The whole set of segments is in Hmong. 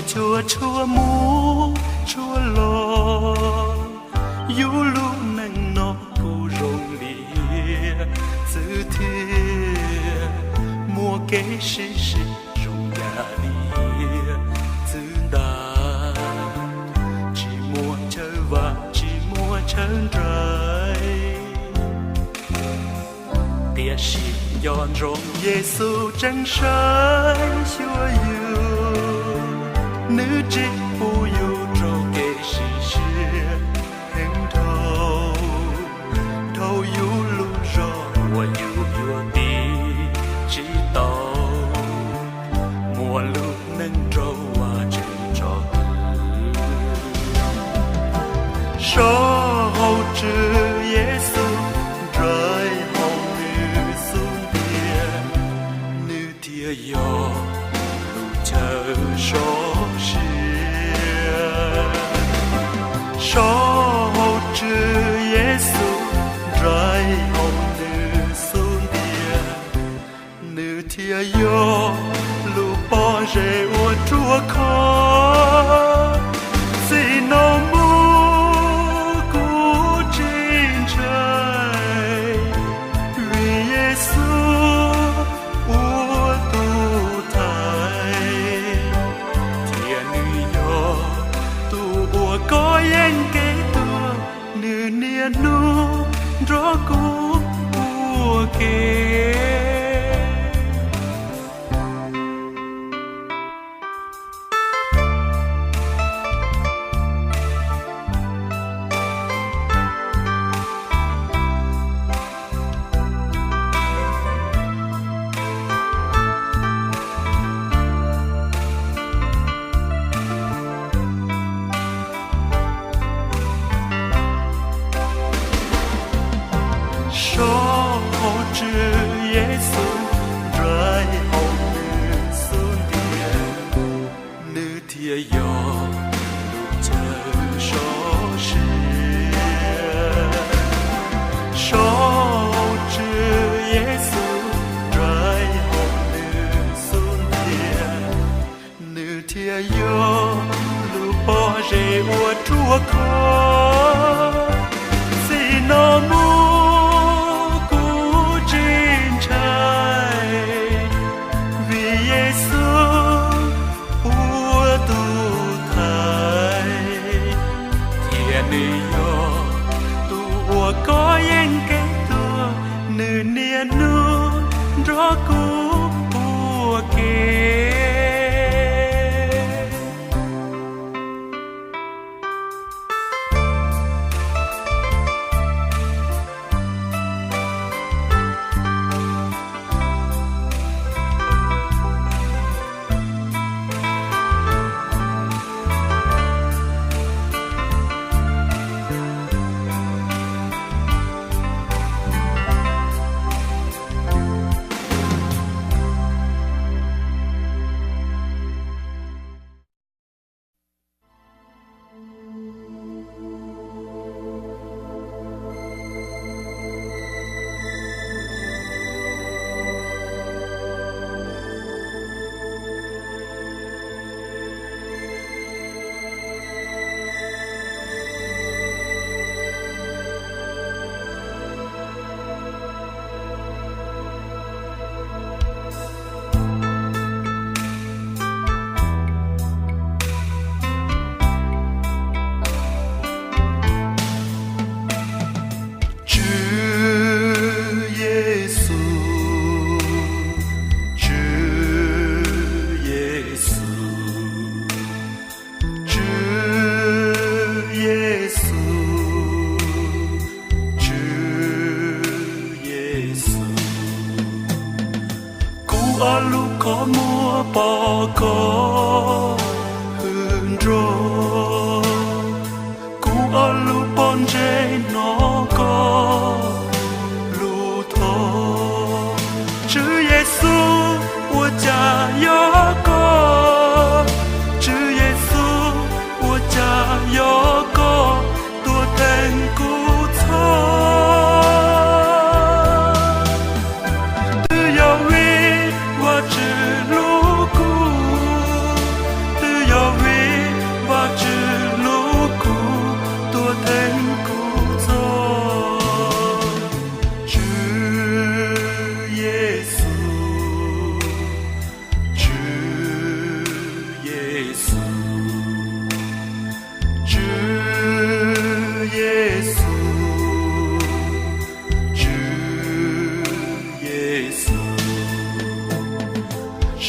Tshua tshua mus tshua los, yus lub neej no kuj zoo li ntawd xwb thiab. Muaj kev sib sib zoo yam li ntawd xwb ntag. Tsis muaj chaw vam tsis muaj chaw nraim, tiam sis nco ntsoov Yexus tseem saib xyuas yus. Nws tsis pub yus raug kev sim siab heev dhau, dhau yus lub zog uas yus yuav tiv tsis tau. Muaj lub neej rau Vajtswv tsom kwm, soj hauv Tswv Yexus, nraim hauv nws xub ntiag, nws thiaj yog lub chaw sov siab. Soj hauv Tswv Yexus, nraim hauv nws xub ntiag, nws thiaj yog lub pob zeb uas ruaj khov. Txij no mus kuv tsis ntshai, vim Yexus ua tus thaiv, thiab nws yog tus uas kov yeeb kev tuag, nws niaj hnub nrog kuv ua ke. Soj hauv Tswv Yexus, nraim hauv nws xub ntiag, nws thiaj yog lub chaw sov siab. Soj hauv Tswv Yexus, nraim hauv nws xub ntiag, nws thiaj yog lub pob zeb uas ruaj khov. Txij no mus kuv tsis ntshai, vim Yexus ua tus thaiv, thiab nws yog tus uas kov yeeb kev tuag, nws niaj hnub nrog kuv ua ke.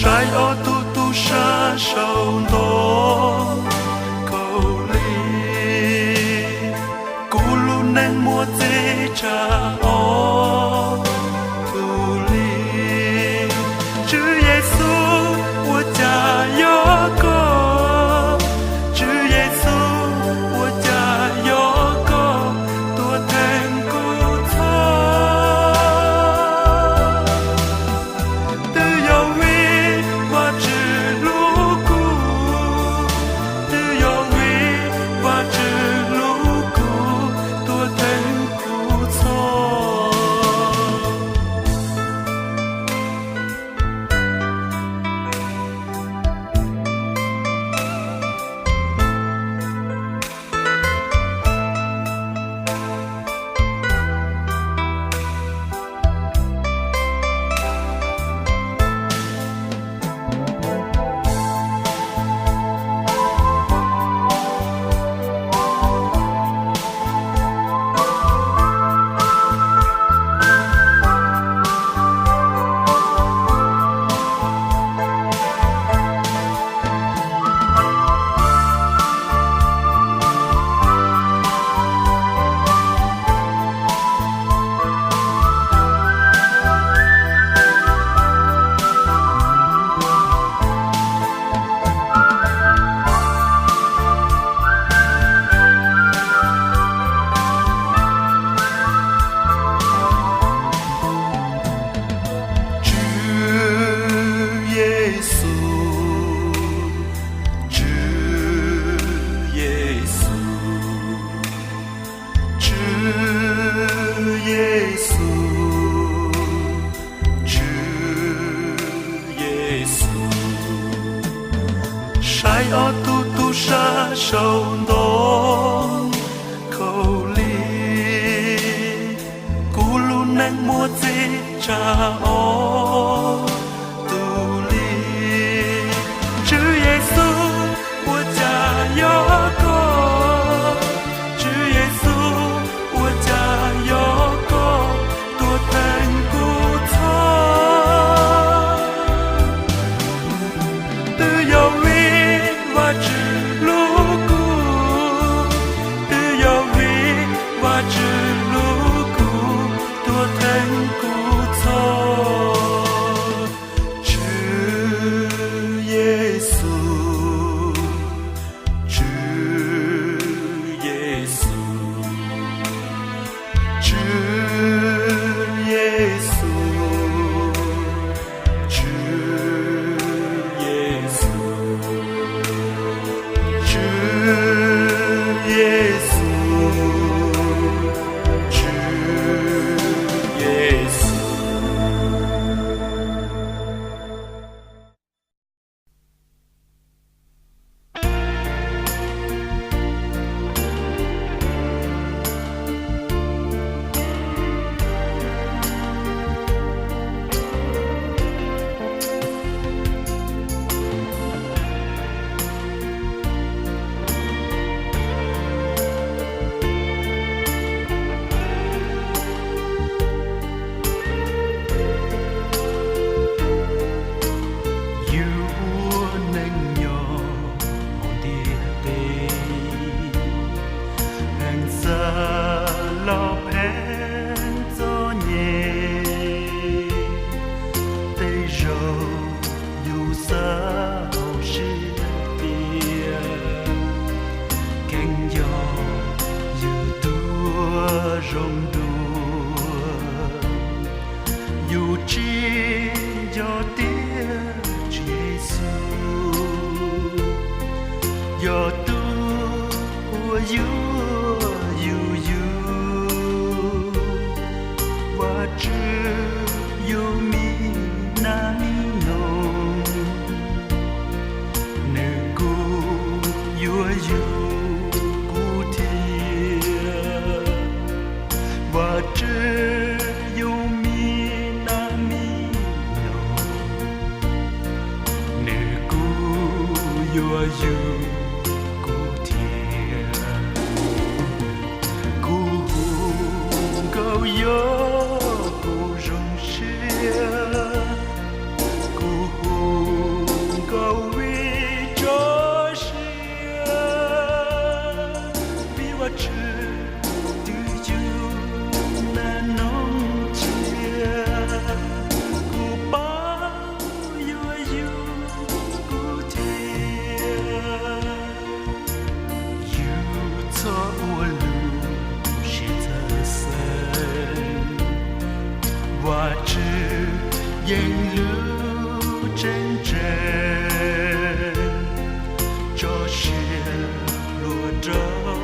Saib ob tug tub sab saum ntoo khaub lig, kuv lub neej muaj txij tsam ob tug li. Tswv Yexus, ua cas yog koj? Tswv Yexus, ua cas yog koj tuaj theej kuv txhoj? Twb yog vim Vajtswv hlub kuv, twb yog vim Vajtswv hlub kuv tuaj theej kuv txhoj. Tswv Yexus, Tswv Yexus, Tswv Yexus, Tswv Yexus. Saib ob tug tub sab saum ntoo khaub lig, kuv lub neej muaj txij tsam ob tug li. Tswv Yexus, ua cas yog koj? Tswv Yexus, ua cas yog koj tuaj theej kuv txhoj? Twb yog vim Vajtswv hlub kuv, twb yog vim Vajtswv hlub kuv tuaj theej kuv txhoj. Tswv Yexus, Tswv Yexus, Tswv Yexus, Tswv Yexus, Tswv Yexus, Tswv Yexus. Yus ua neej nyob hauv ntiaj teb, pheej xav los pheej txom nyem. Tej zaum yus xav hauv siab tias kheev yog yus tus uas zoo dua. Yus tsis nco tias Tswv Yexus yog tus uas yuav yus yug. Vajtswv yug me nab me noog, nws kuj yuav yug kuv thiab. Vajtswv yug me nab me noog, nws kuj yuav yug kuv thiab. Kuv hu nkauj yog kuv zoo siab, kuv hu Tswv, twb yug nag noog cia, kuv paub yuav yug kuv thiab. Yug txhob ua lus siab txhawj xeeb, Vajtswv yeej lub tseem ceeb, tso siab luag rau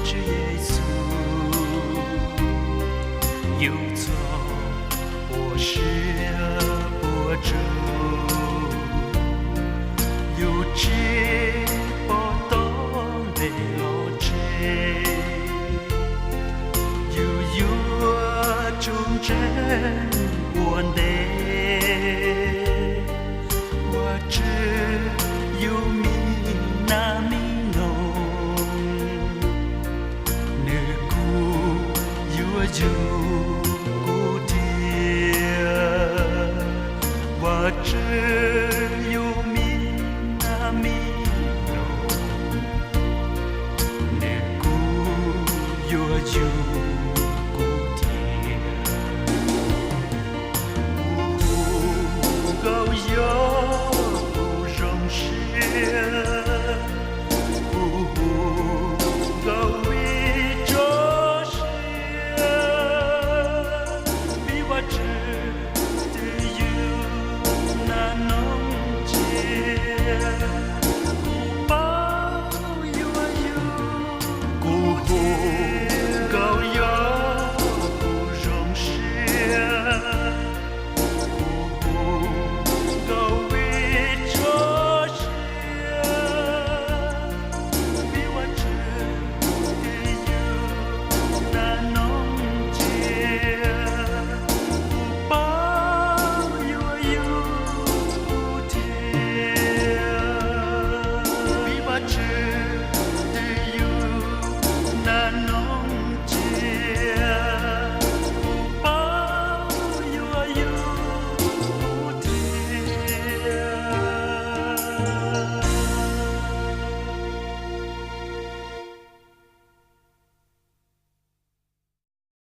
Tswv Yexus. Yug txhob ua siab puas tsuaj, yug tsis pom tau ntev los tseg. Yug yuav tsuj ntseeg ua ntej, Vajtswv yug mi nab mi noog, nws kuj yuav yug kuv thiab. Vajtswv yug mi nab mi noog, nws kuj yuav yug